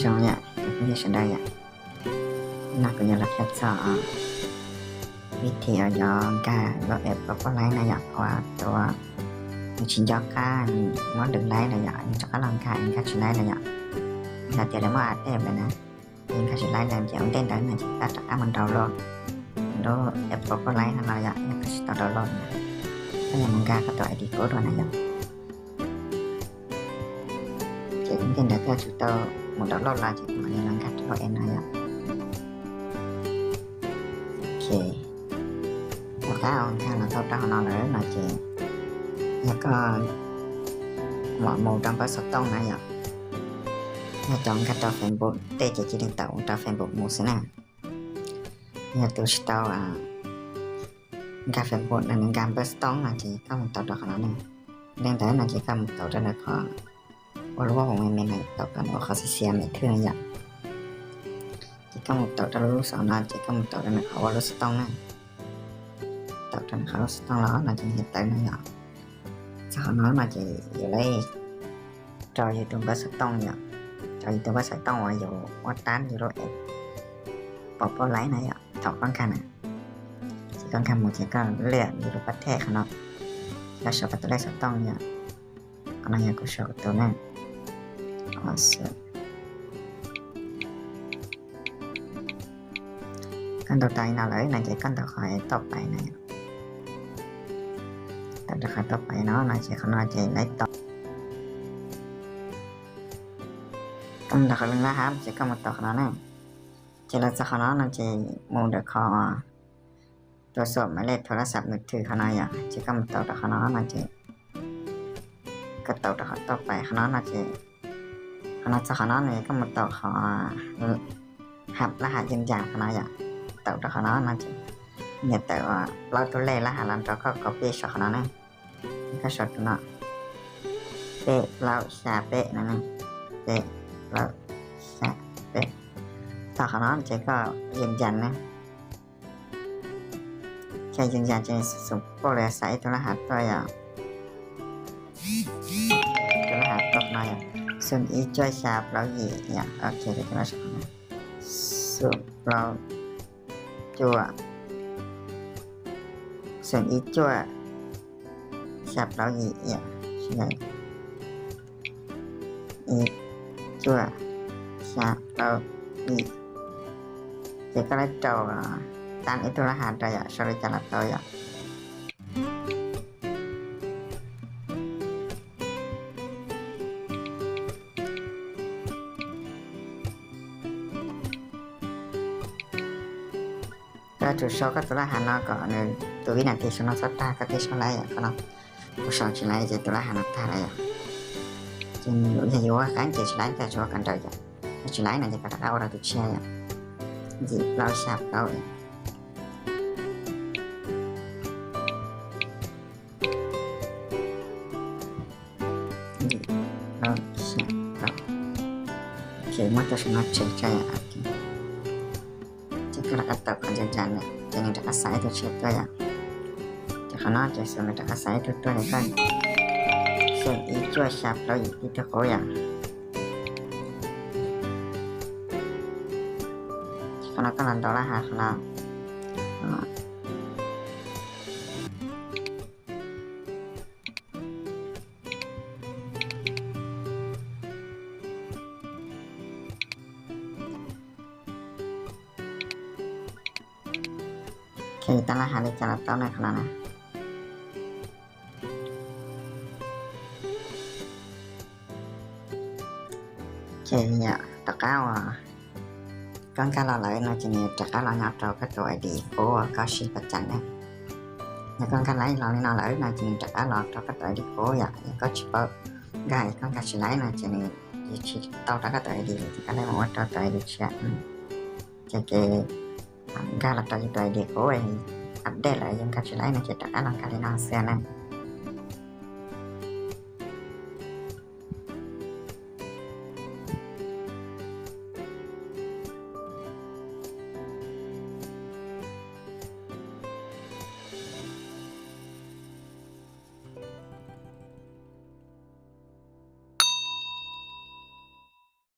Chọn ຍະ ຈະເຮັດຈັ່ງໃດຍະ ນະ ກໍຢາກຮັບຜິດຊອບ ວິທີເອົາຢອງກາລົບແອັບ Purple Light ນະຍະ ເພາະວ່າຕົວມັນຊິຢອງກາ ມັນດຶງໄດ້ລະຍະ ມັນຈະກະລັງກາ ມັນກະຊິໄດ້ລະຍະ ແລ້ວແຕ່ລະໝົດແອັບເລີຍນະ ມັນກະຊິໄດ້ລະ ມັນຈະເອົາເດັ່ນໄດ້ນະ ຈະກະຕະກາມັນດາວໂຫຼດ ໂຫຼດແອັບ Purple Light ຫັ້ນລະຍະ ແລ້ວກະຊິຕໍ່ດາວໂຫຼດນະ ກໍຍັງມັນກະກັບຕົວໄອດີໂກດນະຍະ. ເຈັງເປັນໄດ້ແຕ່ຊຸດໂຕໝູດດາວໂຫຼດລາວເຈັງ ອັນນີ້ມັນກະໂຕເອັນນະຍະ ໂອເຄ ແລ້ວກະເອົາທາງລາວເຂົ້າຕາເຮົາເນາະເລີຍເນາະເຈັງ ແລ້ວກໍໝູດ Member Store ນະຍະ ແລ້ວຈອງກະຕົວ Facebook ເຕເຈຈິລິນເຕົາຕົວ Facebook ໝູ່ຊະນະ ແລ້ວຕົວສະເຕົາ ອາ ກາ Facebook ນະ Member Store ນະເຈັງ ກໍຕົວດອກເຮົາເນາະ ແລ້ວແຕ່ນະເຈັງ ກໍຕົວດອກເຮົາ ບໍ່ຮູ້ວ່າຂອງແມ່ນແມ່ນໃດ ຕອບກັນວ່າເຂົາຊິເສຍແມ່ນຄືຫຍັງ ເຈັງກໍຕົວດອກເຮົາສອງນະ ເຈັງກໍຕົວດອກເຮົາ Wallet Store ນະ ຕົວດອກເຮົາສອງລະນະ ເຈັງເຮັດໄດ້ນະ ສອງນະ ເຈັງຢູ່ໄດ້ ຈອຍ YouTuber Store ເນາະ ຈອຍ YouTuber Store ວ່າຢູ່ Wallet ຢູ່ໂລເອັດ Purple Light ນະເນາະ ເຂົ້າກ່ອນກັນນະ ຊິກ່ອນກັນໝູ່ ເຈັງກໍເລືອກຢູ່ Wallet ເນາະ ແລ້ວຊອກກັບຕົວແລກ Store ເນາະ ອັນນັ້ນກໍຊອກຕົວນັ້ນ ຂັ້ນຕໍ່ໄປເນາະ ແລ້ວນະເຈັງ ຂັ້ນຕໍ່ໄປຕໍ່ໄປນະ ຂັ້ນຕໍ່ໄປຕໍ່ໄປເນາະ ນະເຈັງ ຂະນ້ອຍເຈັງໄດ້ຕໍ່ ກໍດອກເຮົາເລື່ອງລະຫັດ ເຈັງກໍມາຕໍ່ຂະນ້ອຍນະ ເຈັງລະຈາກຂະນ້ອຍນະເຈັງ ໝູ່ດອກເຮົາ ຕົວສອບໝາຍເລກໂທລະສັບມືຖືຂະນ້ອຍ ເຈັງກໍມາຕໍ່ດອກຂະນ້ອຍນະເຈັງ ກໍຕໍ່ດອກເຮົາຕໍ່ໄປຂະນ້ອຍນະເຈັງ ຂະນ້ອຍຈາກຂະນ້ອຍນີ້ກໍມາຕໍ່ເຮົາ ອາ ຮັບລະຫັດຢືນຢັນຂະນ້ອຍ ເອົາດອກຂະນ້ອຍນະເຈັງ ເຮັດແຕ່ວ່າເຮົາຕົວເລກລະຫັດລະຕົວກໍກັອບປີ້ໃສ່ຂະນ້ອຍນະ ກໍຊອກເນາະ ເປະເລົາຊາເປະນັ້ນນະ ເປະເລົາຊາເປະ ຕໍ່ຂະນ້ອຍເຈັງກໍຢືນຢັນນະ ແຄ່ຢືນຢັນເຈັງ ສົມມຸດວ່າໃສ່ໂທລະຫັດຕົວ ໂທລະຫັດຕົວເນາະ ສູນອີຈົວຊາເລົາອີ ໂອເຄ ເດີ ໂທລະສັບ ສູນເລົາ ຈົວ ສູນອີຈົວ ຊາເລົາອີ ເອີ ອີຈົວ ຊາເລົາອີ ເຈັງກໍໄດ້ໂຕ ຕາມອີໂທລະຫັດໄດ້ ສະລິຈາລະໂຕ ກໍຖືກຊອກກັບໂທລະຫັດເນາະ ກໍໃນຕົວວິນາທີສອງນາທີສອງຕາກໍຖືກຊອກໄດ້ຂະນ້ອຍ ຜູ້ຊອກຊິໄດ້ຈະໂທລະຫັດນຳຕາໄດ້ ຈຶ່ງຢູ່ວ່າຄັນຈະຊິໄດ້ກໍຊອກກັນໄດ້ ຊິໄດ້ນະ ຈະກະຕະກາອອກລະຕິເຊຍ ຈີບເລົາຊາບເລົາ ໂອເຄ ໝົດແລ້ວສາມາດເຊັກໄດ້ ໂອເຄ ຈະກະລະກະຕົບຂອງຈັນຈັນເນາະ ຈະນີ້ຈະກະໃສ່ຕົວເຊັກຕົວຢ່າງ ຈະຂະນ້ອຍຈະສູນຈະກະໃສ່ຕົວຕົວນີ້ກ່ອນ ເຊິ່ງອີຈົວຊາບເລົາອີກຕິໂຕໂຄຢ່າງ ຂະນ້ອຍກຳລັງຕໍ່ລະຫັດຂອງລາວ ໂອເຄ ຕາມລະຫັດເລກຈາກລາວຕໍ່ໜ້າຂະນ້ອຍນະ ໂອເຄ ເນາະ ຕະກ້າ ກ່ອນການລະໄລເນາະ ຈະມີຕະກ້າລະຫຍັບຕໍ່ກັບຕົວໄອດີໂຄກໍຊິປະຈັນນະ ແລ້ວກ່ອນການໄລລະນີ້ເນາະ ລະເນາະ ຈະມີຕະກ້າລະຕໍ່ກັບຕົວໄອດີໂຄ ຢາກກໍຊິເປີດ ກາຍກ່ອນການຊິໄລເນາະ ຈະມີ ທີ່ ທີ່ຕໍ່ກັບຕົວໄອດີ ທີ່ການໄລມາວ່າຕໍ່ຕົວໄອດີເຊຍ ຈະເກ ການລັບຕໍ່ຢູ່ຕົວໄອດີໂຄ ອັບເດດແລ້ວ ຍັງການຊິໄລເນາະ ຈະຕະກ້າລະການເລນາເຊຍນະ